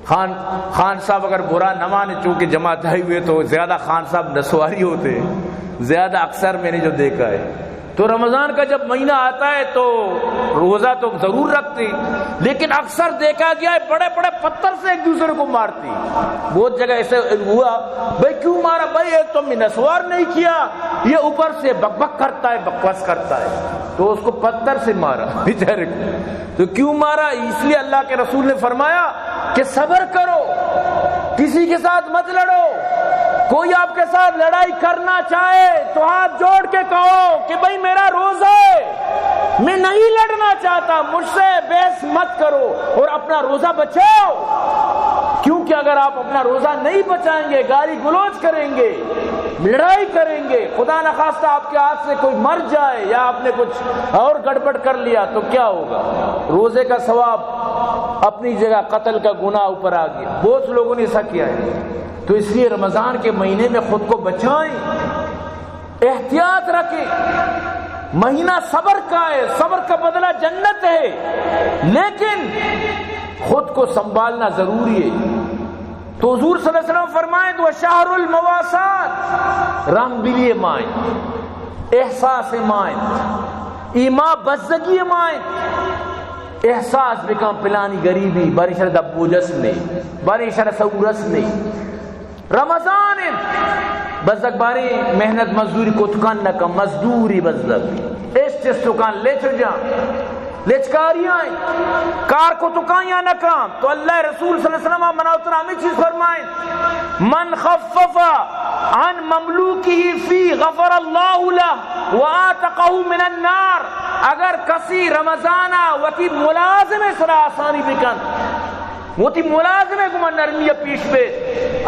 خان، خان صاحب اگر برا نہ مانے، چونکہ جماعت آئی ہوئے تو زیادہ خان صاحب نسواری ہوتے ہیں، زیادہ اکثر میں نے جو دیکھا ہے. تو رمضان کا جب مہینہ آتا ہے تو روزہ تو ضرور رکھتے ہیں، لیکن اکثر دیکھا گیا ہے بڑے بڑے پتھر سے ایک دوسرے کو مارتے ہیں. بہت جگہ ایسے ہوا، بھائی کیوں مارا؟ بھائی ایک تو ہم نے نسوار نہیں کیا، یہ اوپر سے بک بک کرتا ہے، بکواس کرتا ہے، تو اس کو پتھر سے مارا بیچارے کو. تو کیوں مارا؟ اس لیے اللہ کے رسول نے فرمایا کہ صبر کرو، کسی کے ساتھ مت لڑو. کوئی آپ کے ساتھ لڑائی کرنا چاہے تو ہاتھ جوڑ کے کہو کہ بھائی میرا روزہ ہے، میں نہیں لڑنا چاہتا، مجھ سے بحث مت کرو اور اپنا روزہ بچاؤ. کیونکہ اگر آپ اپنا روزہ نہیں بچائیں گے، گالی گلوچ کریں گے، لڑائی کریں گے، خدا نخواستہ آپ کے ہاتھ سے کوئی مر جائے یا آپ نے کچھ اور گڑبڑ کر لیا تو کیا ہوگا؟ روزے کا ثواب اپنی جگہ، قتل کا گناہ اوپر آ گیا. بہت لوگوں نے ایسا کیا ہے. تو اس لیے رمضان کے مہینے میں خود کو بچائیں، احتیاط رکھیں. مہینہ صبر کا ہے، صبر کا بدلہ جنت ہے، لیکن خود کو سنبھالنا ضروری ہے. تو حضور صلی اللہ علیہ وسلم فرمائیں، وشهر المواساة، رحم دلی ماہ انت، احساس ماہ انت، اے ماہ بزگی ماہ انت. احساس بکن پلانی غریبی، باریں شر دپ بوجس نے، باریں شر سورس نے. رمضان انت، بزگ باریں محنت مزدوری کت کن نہ کن، مزدوری بزگ، اش چست کن، لچ جان، لچکاریاں، کار کت کن یا نہ کن. تو اللہ رسول صلی اللہ علیہ وسلم منا و ترا ہمے چیز فرمائیں، من خفف عن مملوکه فيه غفر الله له وأعتقه من النار. اگر کسی رمضانا وتی ملازم سرا آسانی بکن، وتی ملازم گما نرمی پیش بے،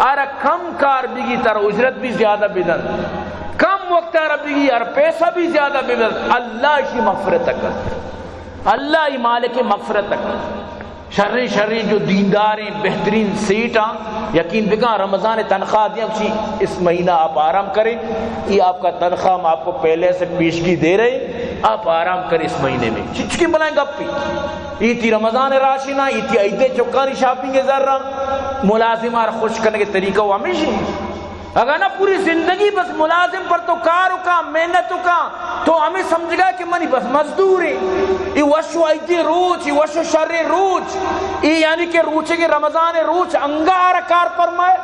آرا کم کار بگی، تر اجرت بھی زیادہ بدن، کم وقت آرا بگی، آرا پیسہ بھی زیادہ بدن، اللہ اشی مغفرت کن، اللہ ای مالک مغفرت کن. شریں شریں جو دینداریں بہترین سیٹاں، یقین بکن رمضان تنخواہ دیاں، کچی اس مہینہ آپ آرام کریں، یہ آپ کا تنخواہ ہم آپ کو پہلے سے پیشگی دے رہے، آپ آرام کریں اس مہینے میں۔ چچکی بلائیں گپی، یہ تھی رمضان راشنا، یہ تھی عید چکانی شاپنگ زر رہا، ملازم آر خوش کرنے کے طریقہ وہ ہمیشہ اگاں نہ پوری زندگی بس ملازم پر تو کار کا، محنت کا، تو ہمیں سمجھگا کہ منی بس مزدور ہے۔ یہ وش و عیدی روچ، یہ وش و شر روچ، یہ یعنی کہ روچے کے رمضان روچ انگار کار پر میں،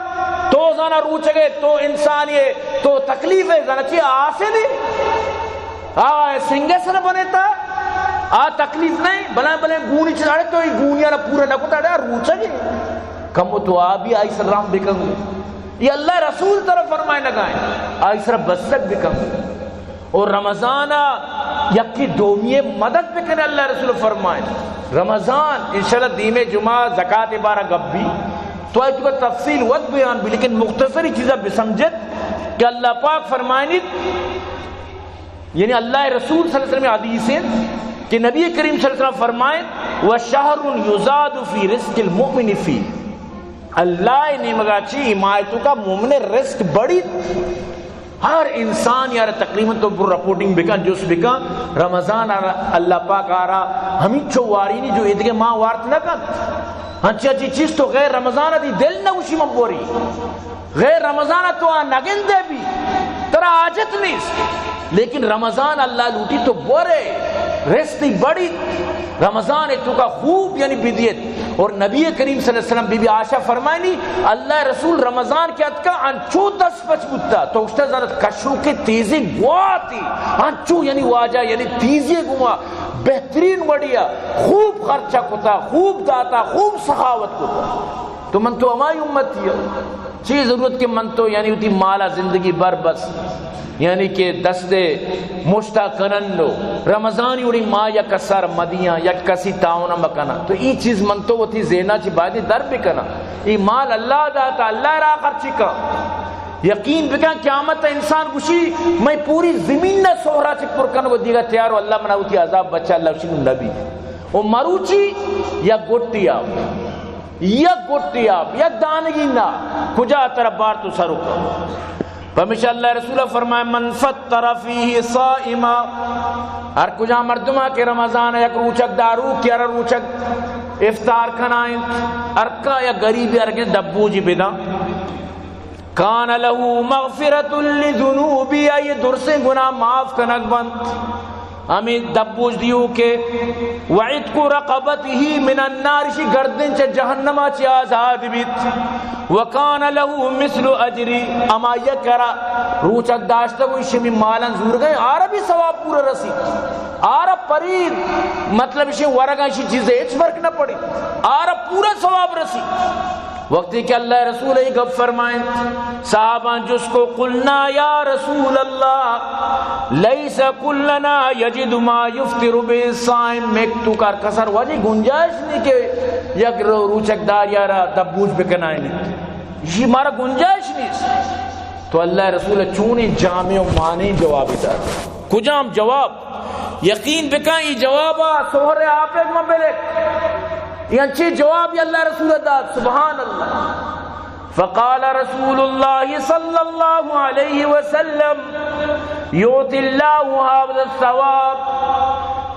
تو زانا روچے کے تو انسانی ہے، تو تکلیف ہے، زانا چی آسے نہیں۔ آ سنگے سر بنیتا، آ تکلیف نہیں، بلائیں بلائیں گونی چڑھے تو یہ گونیا نہ پورا نہ کتا، روچے کے کم تو آ بھی آئی سر رام بکن۔ یہ اللہ رسول طرف فرمائے نگائیں، آئی سر بسک بکن۔ اور رمضان یکی دومی مدد بکنے، اللہ رسول فرمائے۔ رمضان انشاءاللہ دیمے جمعہ زکات بارہ گپ بھی، تو آئی تو تفصیل وقت بیان بھی، لیکن مختصری چیزاں بسمجھت کہ اللہ پاک فرمائنیت، یعنی اللہ رسول صلی اللہ علیہ وسلم حدیث ہیں کہ نبی کریم صلی اللہ علیہ وسلم فرمائے، "وشهر يزاد في رزق المؤمن فيه۔" اللہ نیمگا چی حمایتوں کا مومن رزق بڑی۔ ہر انسان یار تقریباً تو پر رپورٹنگ بکن، جس بکن، رمضان آرا اللہ پاک آرا ہمیں چو وارینی جو ادگے ماں وارت نہ کن۔ ہنچی ہنچی چیز تو غیر رمضان دی دل نہ اسی من بوری۔ غیر رمضان تو آ نگندے بھی، ترا حاجت نیست۔ لیکن رمضان اللہ لوٹی تو بورے، رستی بڑی۔ رمضان تو کا خوب یعنی بدیت۔ اور نبی کریم صلی اللہ علیہ وسلم بی بی عائشہ فرمائنی، اللہ رسول رمضان کے اتکا انچو دست پچ بوتا، تو اشتا زرت کشو کے تیزی گواتی، انچو یعنی واجہ یعنی تیزی گوا، بہترین وڑیا، خوب خرچہ کتا، خوب داتا، خوب سخاوت کتا۔ تو من تو ہمائی امتی ہے۔ چی ضرورت کہ من تو یعنی وتی مالا زندگی بھر بس یعنی کہ دست مشتا کنن و رمضانی وڑی ماہ یک کسار مدیاں، یک کسی تعاون مکناں۔ تو ای چیز من تو وتی ذہنا چی باید در بکناں۔ ای مال اللہ داتا، اللہ را خرچی کا۔ یقین بکن قیامت انسان گوشی، میں پوری زمین نہ سہرا چی پر کن و دیگا تیار و اللہ منا وتی عذاب بچا، اللہ وشی نبی۔ و مروچی یا گٹی آ یک گٹی آپ، یک دانگی نا، کجا ترا بار تو سر کا۔ پمیشا اللہ رسول فرمائے، "من فطر فيه صائما"، ہر کجا مردما کہ رمضان یک روچک دارو کہ ہر روچک افطار کنائیں، ہر کا یا غریب ہر کے دبوجی بداں، "كان له مغفرة لذنوبه"، آئی درسیں گناہ معاف کنگ بنت۔ ہمیں دبوج دیو کہ "وعتق رقبته من النار"، اشی گردن چہ جہنما چہ آزاد بیت۔ "وكان له مثل اجر"، ہمائی کرا روچک داشتہ گو اشی مالن زور گئے، آرا بھی ثواب پورا رسی۔ آرا پرید، مطلب اشی ورگا اشی چیزے ہچ فرق نہ پڑی، آرا پورا ثواب رسی۔ وقتی کہ اللہ رسول ای گپ فرمائیں، صحابہ جس کو، "قلنا یا رسول اللہ، لیس کلنا یجد ما یفطر به الصائم"، میں تو کار کسر واجی گنجائش نہیں کہ یک رو-، روچک دار یارا دبوج بکنائیں، یہ ہمارا گنجائش نہیں۔ تو اللہ رسول چونیں جامع و معنی جواب دار۔ کجام جواب؟ یقین بکن، ای جوابا سہر آپیگ من بلک۔ ای انچی جواب ای اللہ رسول داد، سبحان اللہ۔ فقال رسول اللہ صلی اللہ علیہ وسلم، یؤتی اللہ هذا الثواب،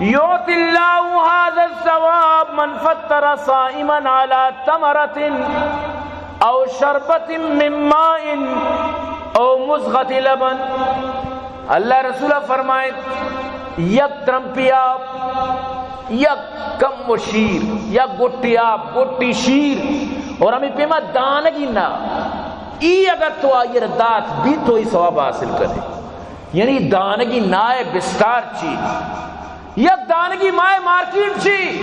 یؤتی اللہ هذا الثواب من فطر صائما علی تمرة او شربة من ماء او مضغة لبن۔ اللہ رسول فرمائیت، یک ترمپی آپ، یک کم و شیر، یک گٹی آپ، گٹی شیر، اور ہمیں پیما دانگی نا، ای اگر تو آئی را دات بھی تو ای ثواب حاصل کرے۔ یعنی دانگی نائے بستار چی، یک دانگی مائے مارکیٹ چی۔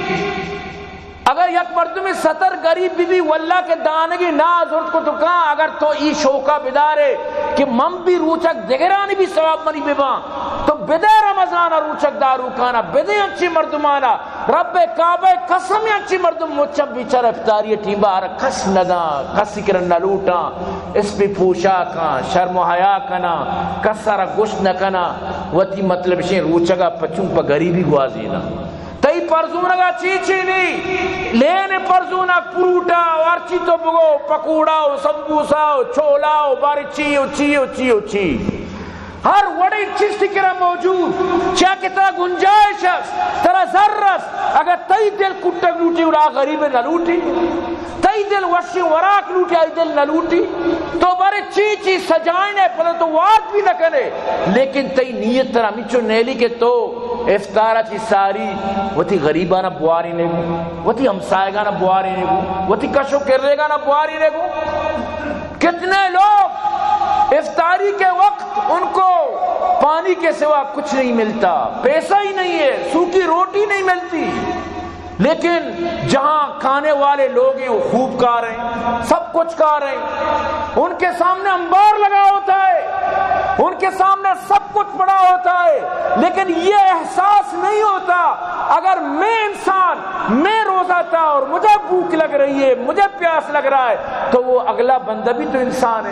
اگر یک مردمے ستر غریب بی بی، واللہ کہ دانگی نا زرت کو تو کان، اگر تو ای شوقا بدارے کہ من بھی روچک دگرانی بھی ثواب منی بباں، تو بدے رمضان روچک داروکانا، بدے انچی مردمانا، رب کعبہ قسم انچی مردم مچم بیچار افطاری ٹیمبا ہر کس نداں، کسی کرن نہ لوٹاں، اسپی پوشاکاں، شرم و حیا کناں، کس را گوشت نہ کناں، وتی مطلب شیں روچگا پچوں پہ غریبی گوازیناں۔ تئی پرزونگا چی چی نی، لین پرزونگ، پروٹا و ہرچی تو بگو، پکوڑا و سمبوسا و چھولا و بارے چی و چی و چی و چی۔ ہر وڑیں چیز تئی کرا موجود، چیا کہ ترا گنجائش است، ترا زر است۔ اگر تئی دل کٹگ لوٹی، گڑا غریب نہ لوٹی۔ تئی دل وشیں وراک لوٹی، آئی دل نہ لوٹی۔ تو بارے چی چی سجائنے، پدا تو وارت بھی نہ کنے، لیکن تئی نیت ترا ہمینچو نیلی کہ تو افطارا چی ساری وتی غریبانا بوارینگو، وتی ہمسایگانا بوارینگو، وتی کش و کرگانا بوارینگو۔ کتنے لوگ افطاری کے وقت ان کو پانی کے سوا کچھ نہیں ملتا، پیسہ ہی نہیں ہے، سوکھی روٹی نہیں ملتی، لیکن جہاں کھانے والے لوگ ہیں، وہ خوب کھا رہے ہیں، سب کچھ کھا رہے ہیں۔ ان کے سامنے انبار لگا ہوتا ہے، ان کے سامنے سب کچھ پڑا ہوتا ہے، لیکن یہ احساس نہیں ہوتا، اگر میں انسان، میں روزہ تھا اور مجھے بھوک لگ رہی ہے، مجھے پیاس لگ رہا ہے، تو وہ اگلا بندہ بھی تو انسان ہے،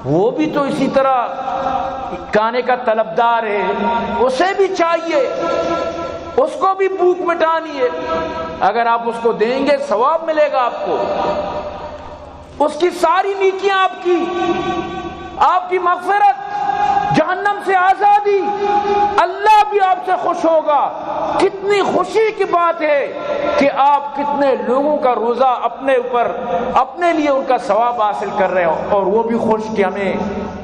وہ بھی تو اسی طرح کھانے کا طلبدار ہے، اسے بھی چاہیے، اس کو بھی بھوک مٹانی ہے۔ اگر آپ اس کو دیں گے، ثواب ملے گا آپ کو۔ اس کی ساری نیکیاں آپ کی، آپ کی مغفرت، جہنم سے آزادی، اللہ بھی آپ سے خوش ہوگا۔ کتنی خوشی کی بات ہے کہ آپ کتنے لوگوں کا روزہ اپنے اوپر، اپنے لیے ان کا ثواب حاصل کر رہے ہو، اور وہ بھی خوش کہ ہمیں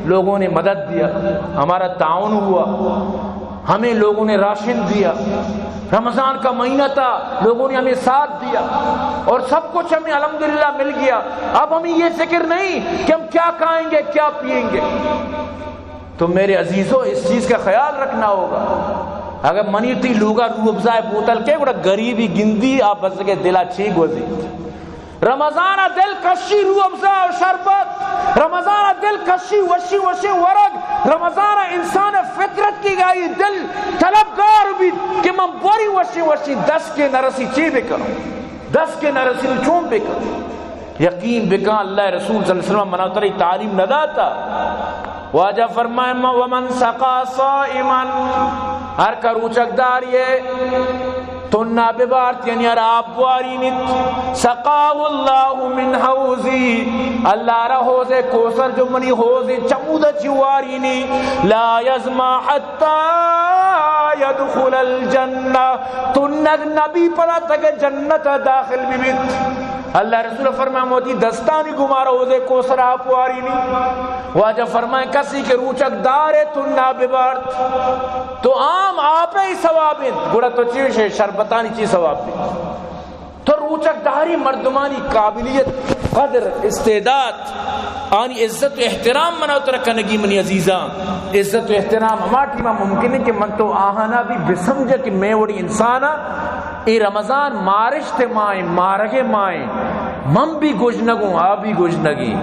لوگوں نے مدد دیا، ہمارا تعاون ہوا۔ ہمیں لوگوں نے راشن دیا، رمضان کا مہینہ تھا، لوگوں نے ہمیں ساتھ دیا اور سب کچھ ہمیں الحمدللہ مل گیا۔ اب ہمیں یہ فکر نہیں کہ ہم کیا کھائیں گے، کیا پیئیں گے۔ تو میرے عزیزو، اس چیز کا خیال رکھنا ہوگا۔ اگر منی تئی لوگا روح افزا بوتل کے، گڑا غریبی گندی، آ بزگے دلا چی گوزی۔ رمضان ء دل کشی روح افزا و شربت، رمضان ء دل کشی وشی وشیں ورگ، رمضان ء انسان ء فطرت کی گائی دل طلبگار بیت کہ من بوری وشی وشی، دست کے نرسی چی بکنوں، دست کے نرسی چون بکنوں۔ یقین بکن اللہ رسول صلی اللہ علیہ وسلم منا ترا تعلیم نہ داتا۔ واجہ فرمائے، ومن سقا صائما، ہر کا روچک دار یہ تنا ببارت، یعنی ہر آپ بوارینیت، سقاه الله من حوضي، اللہ را حوض کوثر جو منی حوض چمود چی وارینی، لا يظمأ حتى يدخل الجنة، تنگ نبی پدا تک جنت داخل ببیت۔ اللہ رسول فرمائے، موتی دستانی گمارا حوض کوثر آپ وارینی۔ واجہ فرمائے، کسی کہ روچک دارے تنا ببارت، تو عام آپ ہی ثواب انت، گڑا تو چی شے شربتانی چی ثواب بی؟ تو روچک داری مردمانی قابلیت، قدر، استعداد، آنی عزت و احترام منا ترا کنگی منی عزیزاں، عزت و احترام ہما ٹیما ممکن ہے کہ من تو آہانا بھی بسمجھا کہ میں وڑی انسانا اے رمضان مارشت ماہیں، مارگ ماہیں، من بھی گژنگوں، آ بھی گژنگی،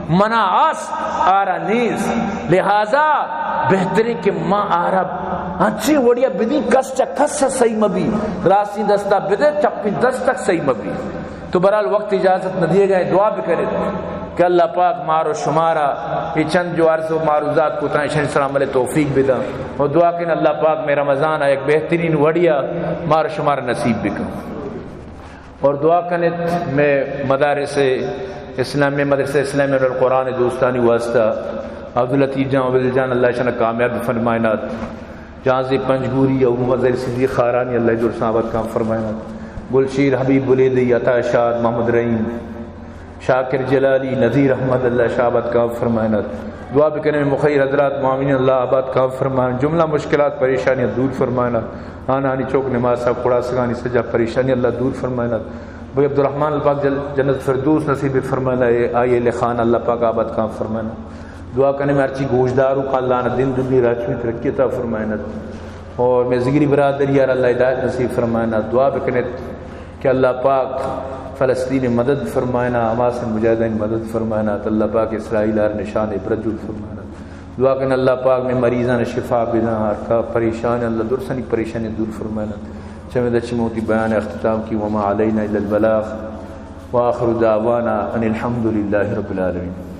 منا است، آرا نیست، لہذا بہتریں کہ ما آرا انچیں وڑیا بدی کس چہ کس سہی مبی، راستیں دستا بدے، چپیں دست تک سہی مبی۔ تو بہرحال وقت اجازت نہ دیے گئے، دعا بکنیت کہ اللہ پاک مار و شمارا یہ چند جو عرض و معروضات کو تاں، ایشانی سرا عمل توفیق بداں، اور دعا کن اللہ پاک میں رمضان آ یک بہترین وڑیا مار و شمارا نصیب بکن۔ اور دعا کنیت میں مدارس اسلام، میں مدرسہ اسلامی القرآن دوستانی واسطہ عبداللطیف جان، عبدالجان، اللہ شان کامیاب فرمائنات۔ جہانزیب پنجگوری، ابو مظہر صدیق خارانی، اللہ درساں آباد کام فرمائنات۔ گلشیر حبیب بلیدی، عطا شاد، محمد رحیم، شاکر جلالی، نذیر احمد، اللہ شاہ آباد کام فرمائنات۔ دعا بکنیں مخیر حضرات معاونین، اللہ آباد کام فرمائنات۔ جملہ مشکلات پریشانیاں دور فرمائنات۔ آنانی چوک نماز صاحب خڑاسگانی سجا پریشانی اللہ دور فرمائنات۔ بھائی عبدالرحمن اللہ پاک جل-، جنت فردوس نصیب فرمائنات۔ اے آئی اہل خانہ اللہ پاک آباد کام فرمائنات۔ دعا کنیں میں ہرچی گوشداروکاں اللہ آناں دین دنیا راجی ترقی عطا فرمائنات۔ اور میں ذگری برادری یار اللہ ہدایت نصیب فرمائنات۔ دعا بکنیت کہ اللہ پاک فلسطین مدد فرمائنا، حماس مجاہدین مدد فرمائنات۔ اللہ پاک اسرائیل ہر نشان عبرت جوڑ فرمائنات۔ دعا کنیں اللہ پاک میں مریضاں شفا بداں، ہر کا پریشان اللہ درسانی پریشانی دور فرمائنات۔ چمے دچ موتی بیان اختتام کی، وما علینا الا البلاغ، وآخر دعوانا ان الحمد للہ رب العالمین۔